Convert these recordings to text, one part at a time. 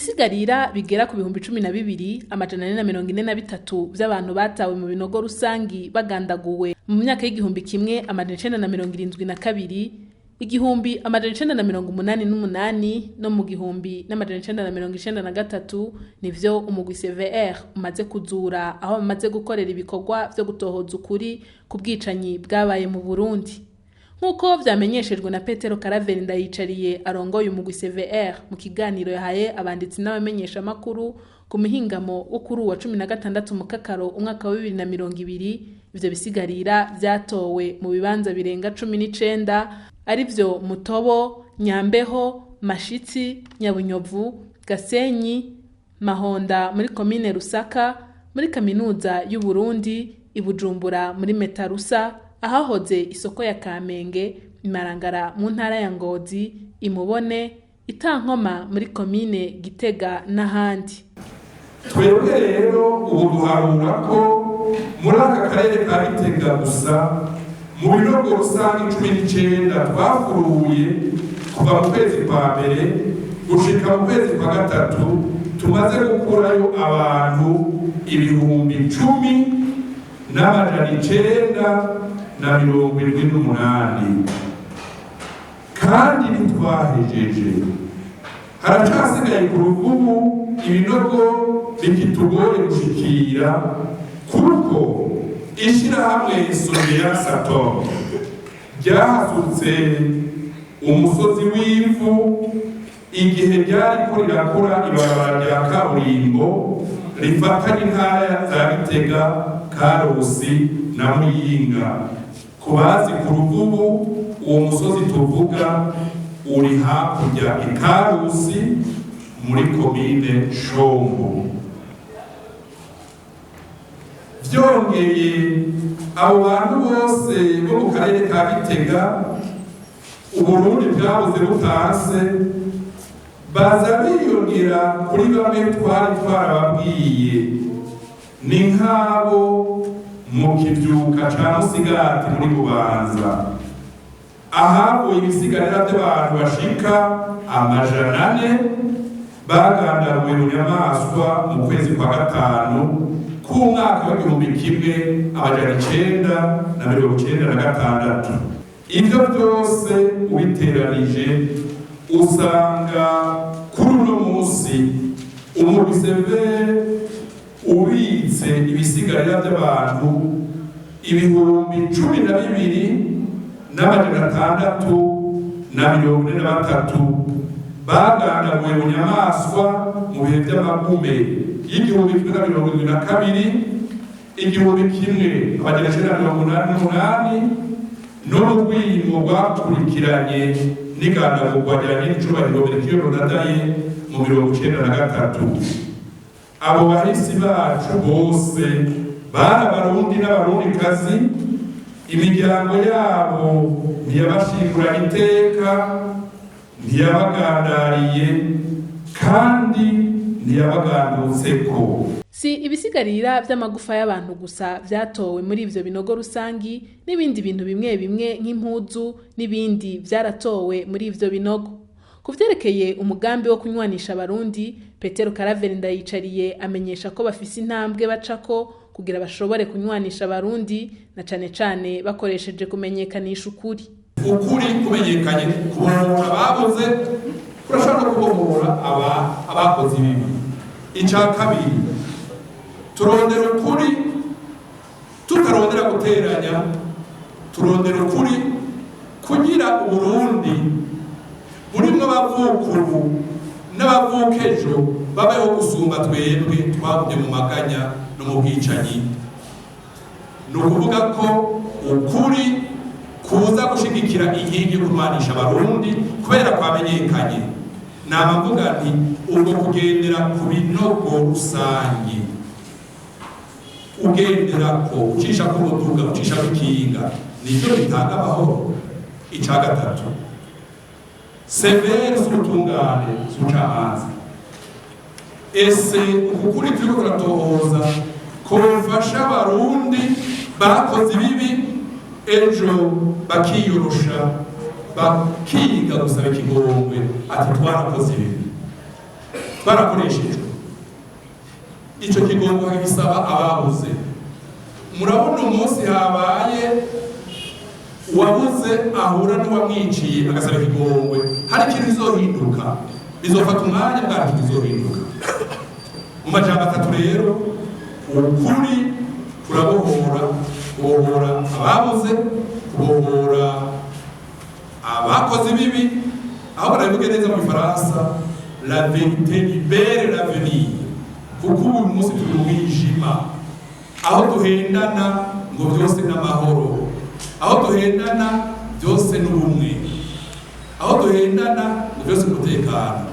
Ibisigarira bigera ku 12,443 vy'abantu batawe mu binogo rusangi bagandaguwe mu myaka y'1972, 1988 no mu 1993 nivyo umugwi CVR umaze kuzura, aho bamaze gukorera ibikorwa vyo gutohoza ukuri ku bwicanyi bwabaye mu Burundi. Nk'uko vyamenyeshejwe na Petero Karaveri Ndayicariye arongoye umugwi CVR mu kiganiro yahaye abanditsi n'abamenyeshamakuru ku muhingamo wo kuri uwa 16 Mukakaro umwaka wa 2020, ivyo bisigarira vyatowe mu bibanza birenga 19, arivyo Mutobo, Nyambeho, Mashitsi, Nyabunyovu, Gasenyi, Mahonda muri komine Rusaka, muri kaminuza y'u Burundi, i Bujumbura muri Metarusa, ahahoze isoko ya Kamenge, Imarangara mu ntara ya Ngozi, Imubone, Itankoma muri komine Gitega n'ahandi. Twebwe rero ubu duharura ko muri aka karere ka Gitega gusa, mu binogo rusange 19 twafuruye kuva mu kwezi kwa mbere gushika mu kwezi kwa gatatu, tumaze gukurayo abantu 10,978, kandi ntitwahejeje, haracasigaye ku Ruvubu ibinogo bikitugoye gushikira, kuko ishirahamwe Sonia Satom ryahasutse umusozi w'ivu igihe ryariko rirakora ibarabara rya kaburimbo rifatanya intara za Gitega, Karusi na Muyinga. Ku bazi ku Ruvubu, uwo musozi tuvuga uri hakurya i Karusi muri komine Shombo. Vyongeye, abo bantu bose bo mu karere ka Gitega Uburundi bwabuze butanse baza biyongera kuri bamwe twari twarababwiye, ni nk'abo mu Kivyuka ca Musigati muri Bubanza, ahavuye ibisigarira by'abantu bashika 400 bagandaguwe mu nyamaswa mu kwezi kwa gatanu k'umwaka w'1996. Ibyo byose ubiteranije, usanga kuri uno munsi umugwi CVR ubitse ibisigarira by'abantu 12,643 bagandaguwe mu nyamaswa mu bihe by'amagume y'1072, 1988 no mu rwimo rwakurikiranye n'igandagurwa rya nyiricubahiro Melchior Ndadaye mu 93. Abo bahisi bacu bose bari Abarundi n'Abarundikazi. Imiryango yabo ntiyabashinguranye iteka, ntiyabagandariye kandi ntiyabagandutseko. Si ibisigarira vy'amagufa y'abantu gusa vyatowe muri ivyo binogo rusangi, n'ibindi bintu bimwe bimwe nk'impuzu n'ibindi vyaratowe muri ivyo binogo. Ku vyerekeye umugambi wo kunywanisha Abarundi, Petero Karaveri Ndayicariye amenyesha ko bafise intambwe bacako kugira bashobore kunywanisha Abarundi, na cane cane bakoresheje kumenyekanisha ukuri. Ukuri kumenyekanye, kubohora ababuze, kurashobora no kubohora abakoze ibibi. Icya kabiri, turondera ukuri tutarondera guteranya, turondera ukuri kugira Uburundi burimwo abavukubu n'abavukejo babeho gusumba twebwe twagumye mu maganya no mu bwicanyi. Ni ukuvuga ko ukuri kuza gushigikira inkingi yo kurwanisha Abarundi kubera kwamenyekanye. Nama mvuga nti ubwo kugendera ku binogo rusange, ugendera ko ucisha ku ruduga, ucisha ku ikinga, nivyo bitanga amahoro. Ica gatatu, CVR si ubutungane, si ubucamanza. Ese uku kuri turiko turatohoza kofasha Abarundi bakoze ibibi ejo bakiyorosha, bakiga gusaba ikigongwe, ati twarakoze ibibi, Barakoreshejwe ico kigongo gisaba ababuze. Murabona umunsi habaye uwabuze ahura n'uwamwiciye agasaba ikigongwe, hari ikintu bizohinduka, bizofata umwanya bwacu, bizohinduka. Mu majambo atatu rero, ukuri kurabohora, kubohora ababuze, kubohora abakoze ibibi. Aho barabivuge neza mu Gifaransa, la vérité libère l'avenir, kuko uyu munsi turi mu mwijima, aho duhendana ngo byose n'amahoro, aho duhendana byose n'ubumwe, aho duhendana ngo byose n'umutekano.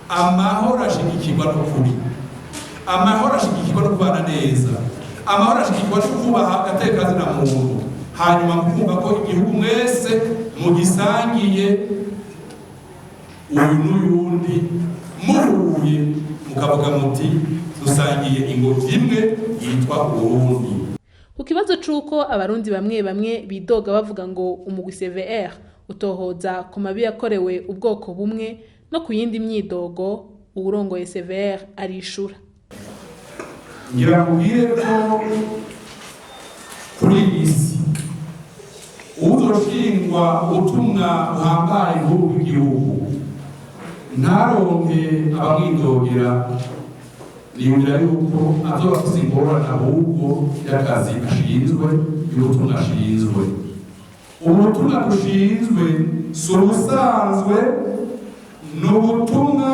Amahoro ashigikirwa n'ukuri, amahoro ashigikirwa no kubana neza, amahoro ashigikirwa no kubaha agateka na muntu, hanyuma mukumva ko igihugu mwese mugisangiye, uyu n'uyundi muhuye mukavuga muti dusangiye ingobyi imwe yitwa Burundi. Ku kibazo c'uko Abarundi bamwe bamwe bidoga bavuga ngo umugwi CVR utohoza ku mabi yakorewe ubwoko bumwe, no ku yindi myidogo, uwurongoye CVR arishura. Ngira nkubwire ko kuri iyi si uwuzoshingwa ubutumwa buhambaye bw'igihugu ntaronke abamwidogera, niyumvira yuko azoba afise ingorane ahubwo y'akazi ashinzwe, y'ubutumwa ashinzwe. Ubutumwa dushinzwe si ubusanzwe, ni ubutumwa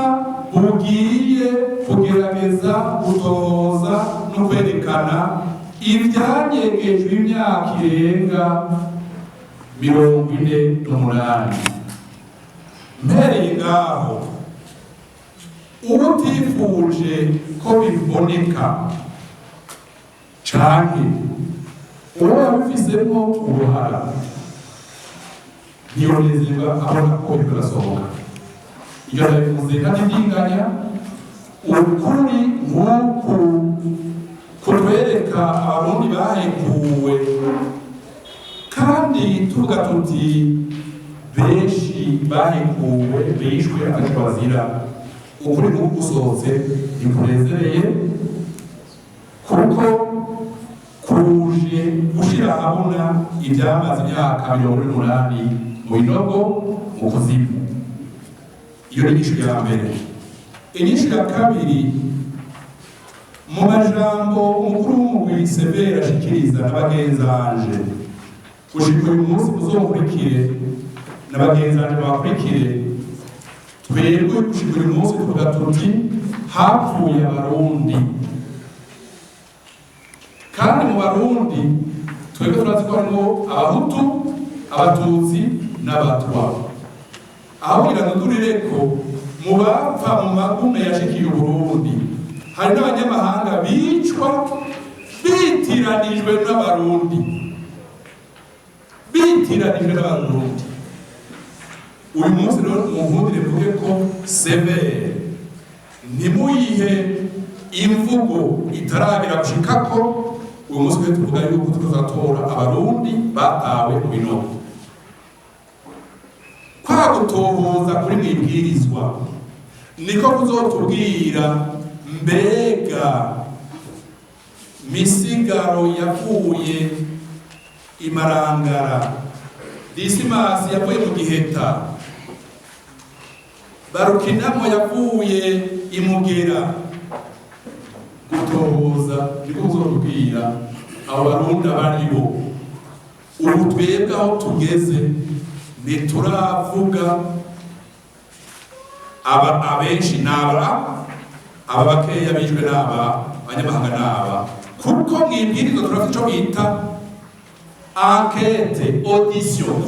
bugiye kugerageza gutohoza no kwerekana ivyanyegejwe imyaka irenga 48. Mpereye ngaho, utifuje ko biboneka canke uwo yabifisemo uruhara ntiyonezerwa abona ko biriko birasohoka. Iyo ndabivuze ntadidinganya, ukuri nk'uku kutwereka Abarundi bahekuwe, kandi tuvuga tuti benshi bahekuwe bishwe ataco bazira, ukuri nk'uku gusohotse ntikunezereye, kuko kuje gushira ahabona ivyamaze imyaka 48 mu binogo, mu kuzimu. Iyo ni inyishu ya mbere. Inyishu ya kabiri, mu majambo umukuru w'umugwi CVR ashikiriza n'abagenzanje gushika uyu munsi, muzokurikire na bagenzanje bakurikire, twebwe gushika uyu munsi tuvuga tuti hapfuye Abarundi, kandi mu Barundi twebwe turazi ko harimo Abahutu, Abatutsi n'Abatwa. Aho kugira ngo durireko mu bapfa mu magume yashikiye Uburundi, hari n'abanyamahanga bicwa bitiranijwe n'Abarundi, bitiranijwe n'Abarundi. Uyu munsi rero munkundire mvuge ko CVR ntimuyihe imvugo itaragera gushikako. Uyu munsi twe tuvuga yuko tuzatora Abarundi batawe mu binogo. Kwa gutohoza kuri mwibwirizwa niko kuzotubwira mbega Misigaro yavuye Imarangara, Disimasi yavuye mu Giheta, Barukinamo yavuye Imugera. Gutohoza niko kuzotubwira abo Barundi abaribo. Ubu twebwe aho tugeze ntituravuga aba abenshi naba aba, bakeya bishwe naba, abanyamahanga naba, kuko mwibwirizwa turafite ico bita enquête, audition,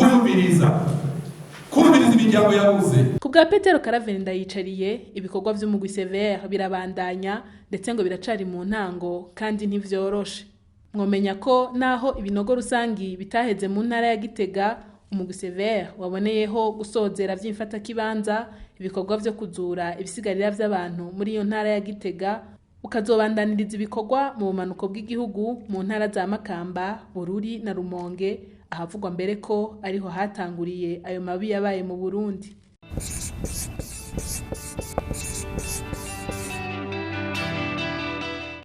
kumviriza imiryango yabuze. Ku bwa Petero Karaveri Ndayicariye, ibikorwa vy'umugwi CVR birabandanya, ndetse ngo biracari mu ntango kandi ntivyoroshe. Mwomenya ko naho ibinogo rusangi bitaheze mu ntara ya Gitega, umugwi CVR waboneyeho gusozera vy'imfatakibanza ibikorwa vyo kuzura ibisigarira vy'abantu muri iyo ntara ya Gitega, ukazobandaniriza ibikorwa mu bumanuko bw'igihugu mu ntara za Makamba, Bururi na Rumonge, ahavugwa mbere ko ariho hatanguriye ayo mabi yabaye mu Burundi.